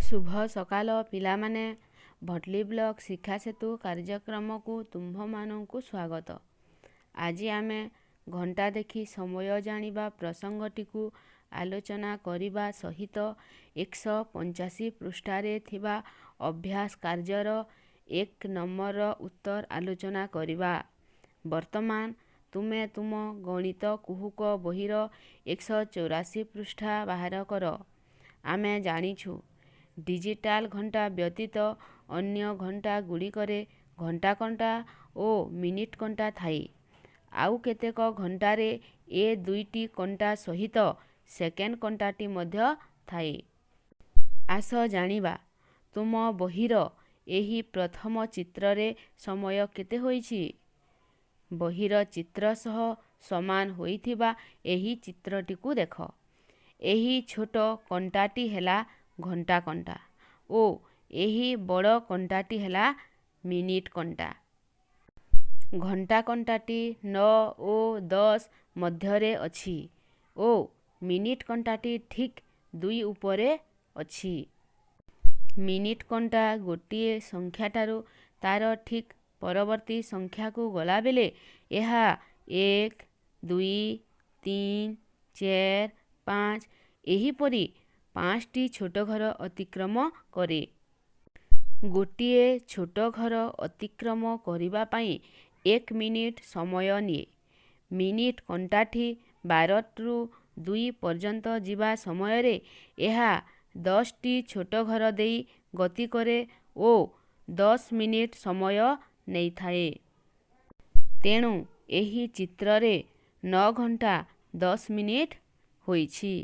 ଶୁଭ ସକାଳ ପିଲାମାନେ। ଭଟଲି ବ୍ଲକ ଶିକ୍ଷା ସେତୁ କାର୍ଯ୍ୟକ୍ରମକୁ ତୁମ୍ଭମାନଙ୍କୁ ସ୍ୱାଗତ। ଆଜି ଆମେ ଘଣ୍ଟା ଦେଖି ସମୟ ଜାଣିବା ପ୍ରସଙ୍ଗଟିକୁ ଆଲୋଚନା କରିବା ସହିତ 185 ପୃଷ୍ଠାରେ ଥିବା ଅଭ୍ୟାସ କାର୍ଯ୍ୟର 1 ନମ୍ବରର ଉତ୍ତର ଆଲୋଚନା କରିବା। ବର୍ତ୍ତମାନ ତୁମେ ତୁମ ଗଣିତ କୁହୁକ ବହିର 184 ପୃଷ୍ଠା ବାହାର କର। ଆମେ ଜାଣିଛୁ, ଡିଜିଟାଲ ଘଣ୍ଟା ବ୍ୟତୀତ ଅନ୍ୟ ଘଣ୍ଟାଗୁଡ଼ିକରେ ଘଣ୍ଟା କଣ୍ଟା ଓ ମିନିଟ୍ କଣ୍ଟା ଥାଏ। ଆଉ କେତେକ ଘଣ୍ଟାରେ ଏ ଦୁଇଟି କଣ୍ଟା ସହିତ ସେକେଣ୍ଡ କଣ୍ଟାଟି ମଧ୍ୟ ଥାଏ। ଆସ ଜାଣିବା, ତୁମ ବହିର ଏହି ପ୍ରଥମ ଚିତ୍ରରେ ସମୟ କେତେ ହୋଇଛି? ବହିର ଚିତ୍ର ସହ ସମାନ ହୋଇଥିବା ଏହି ଚିତ୍ରଟିକୁ ଦେଖ। ଏହି ଛୋଟ କଣ୍ଟାଟି ହେଲା ଘଣ୍ଟା କଣ୍ଟା ଓ ଏହି ବଡ଼ କଣ୍ଟାଟି ହେଲା ମିନିଟ୍ କଣ୍ଟା। ଘଣ୍ଟା କଣ୍ଟାଟି 9 ଓ 10 ମଧ୍ୟରେ ଅଛି ଓ ମିନିଟ୍ କଣ୍ଟାଟି ଠିକ୍ 2 ଉପରେ ଅଛି। ମିନିଟ୍ କଣ୍ଟା ଗୋଟିଏ ସଂଖ୍ୟାଠାରୁ ତା'ର ଠିକ୍ ପରବର୍ତ୍ତୀ ସଂଖ୍ୟାକୁ ଗଲାବେଳେ ଏହା 1, 2, 3, 4, 5 ଏହିପରି ପାଞ୍ଚଟି ଛୋଟ ଘର ଅତିକ୍ରମ କରେ। ଗୋଟିଏ ଛୋଟ ଘର ଅତିକ୍ରମ କରିବା ପାଇଁ 1 ମିନିଟ୍ ସମୟ ନିଏ। ମିନିଟ୍ କଣ୍ଟାଟି 12ରୁ 2 ପର୍ଯ୍ୟନ୍ତ ଯିବା ସମୟରେ ଏହା 10ଟି ଛୋଟ ଘର ଦେଇ ଗତି କରେ ଓ 10 ମିନିଟ୍ ସମୟ ନେଇଥାଏ। ତେଣୁ ଏହି ଚିତ୍ରରେ 9 ଘଣ୍ଟା 10 ମିନିଟ୍ ହୋଇଛି।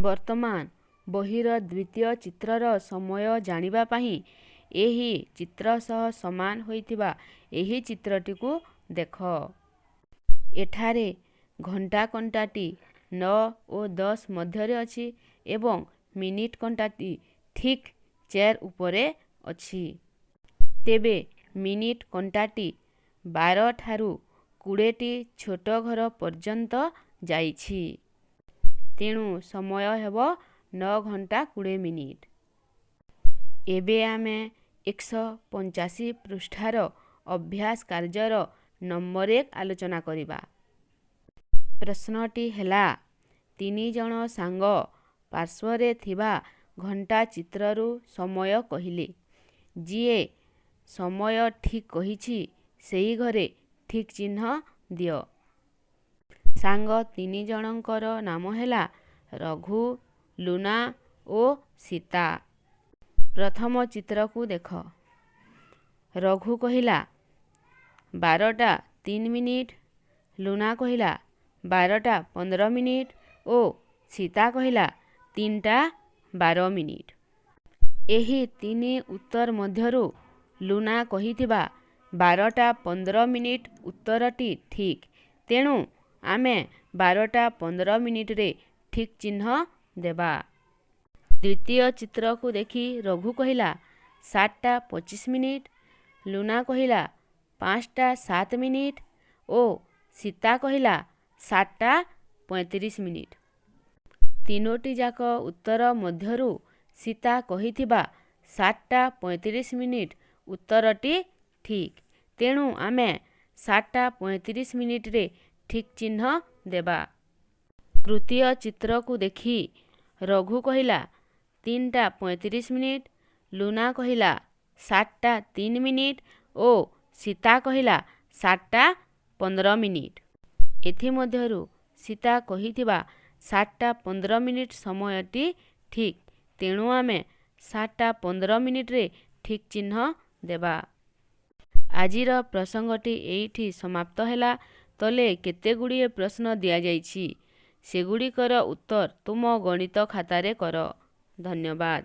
ବର୍ତ୍ତମାନ ବହିର ଦ୍ୱିତୀୟ ଚିତ୍ରର ସମୟ ଜାଣିବା ପାଇଁ ଏହି ଚିତ୍ର ସହ ସମାନ ହୋଇଥିବା ଏହି ଚିତ୍ରଟିକୁ ଦେଖ। ଏଠାରେ ଘଣ୍ଟା କଣ୍ଟାଟି 9 ଓ 10 ମଧ୍ୟରେ ଅଛି ଏବଂ ମିନିଟ୍ କଣ୍ଟାଟି ଠିକ୍ 4 ଉପରେ ଅଛି। ତେବେ ମିନିଟ୍ କଣ୍ଟାଟି 12ଠାରୁ 20ଟି ଛୋଟ ଘର ପର୍ଯ୍ୟନ୍ତ ଯାଇଛି। ତେଣୁ ସମୟ ହେବ 9 ଘଣ୍ଟା 20 ମିନିଟ୍। ଏବେ ଆମେ 185 ପୃଷ୍ଠାର ଅଭ୍ୟାସ କାର୍ଯ୍ୟର ନମ୍ବର 1 ଆଲୋଚନା କରିବା। ପ୍ରଶ୍ନଟି ହେଲା, ତିନି ଜଣ ସାଙ୍ଗ ପାର୍ଶ୍ୱରେ ଥିବା ଘଣ୍ଟା ଚିତ୍ରରୁ ସମୟ କହିଲେ। ଯିଏ ସମୟ ଠିକ୍ କହିଛି, ସେହି ଘରେ ଠିକ୍ ଚିହ୍ନ ଦିଅ। ସାଙ୍ଗ ତିନି ଜଣଙ୍କର ନାମ ହେଲା ରଘୁ, ଲୁନା ଓ ସୀତା। ପ୍ରଥମ ଚିତ୍ରକୁ ଦେଖ। ରଘୁ କହିଲା 12ଟା 3 ମିନିଟ୍, ଲୁନା କହିଲା 12ଟା 15 ମିନିଟ୍ ଓ ସୀତା କହିଲା 3ଟା 12 ମିନିଟ୍। ଏହି ତିନି ଉତ୍ତର ମଧ୍ୟରୁ ଲୁନା କହିଥିବା 12ଟା 15 ମିନିଟ୍ ଉତ୍ତରଟି ଠିକ୍। ତେଣୁ ଆମେ 12ଟା 15 ମିନିଟ୍ରେ ଠିକ୍ ଚିହ୍ନ ଦେବା। ଦ୍ୱିତୀୟ ଚିତ୍ରକୁ ଦେଖି ରଘୁ କହିଲା 7ଟା 25 ମିନିଟ୍, ଲୁନା କହିଲା 5ଟା 7 ମିନିଟ୍ ଓ ସୀତା କହିଲା 7ଟା 35 ମିନିଟ୍। ତିନୋଟି ଯାକ ଉତ୍ତର ମଧ୍ୟରୁ ସୀତା କହିଥିବା 7ଟା 35 ମିନିଟ୍ ଉତ୍ତରଟି ଠିକ୍। ତେଣୁ ଆମେ 7ଟା 35 ମିନିଟ୍ରେ ଠିକ୍ ଚିହ୍ନ ଦେବା। ତୃତୀୟ ଚିତ୍ରକୁ ଦେଖି ରଘୁ କହିଲା 3ଟା 35 ମିନିଟ୍, ଲୁନା କହିଲା 7ଟା 3 ମିନିଟ୍ ଓ ସୀତା କହିଲା 7ଟା 15 ମିନିଟ୍। ଏଥିମଧ୍ୟରୁ ସୀତା କହିଥିବା 7ଟା 15 ମିନିଟ୍ ସମୟଟି ଠିକ୍। ତେଣୁ ଆମେ 7ଟା 15 ମିନିଟ୍ରେ ଠିକ୍ ଚିହ୍ନ ଦେବା। ଆଜିର ପ୍ରସଙ୍ଗଟି ଏଇଠି ସମାପ୍ତ ହେଲା। ତଳେ କେତେଗୁଡ଼ିଏ ପ୍ରଶ୍ନ ଦିଆଯାଇଛି, ସେଗୁଡ଼ିକର ଉତ୍ତର ତୁମ ଗଣିତ ଖାତାରେ କର। ଧନ୍ୟବାଦ।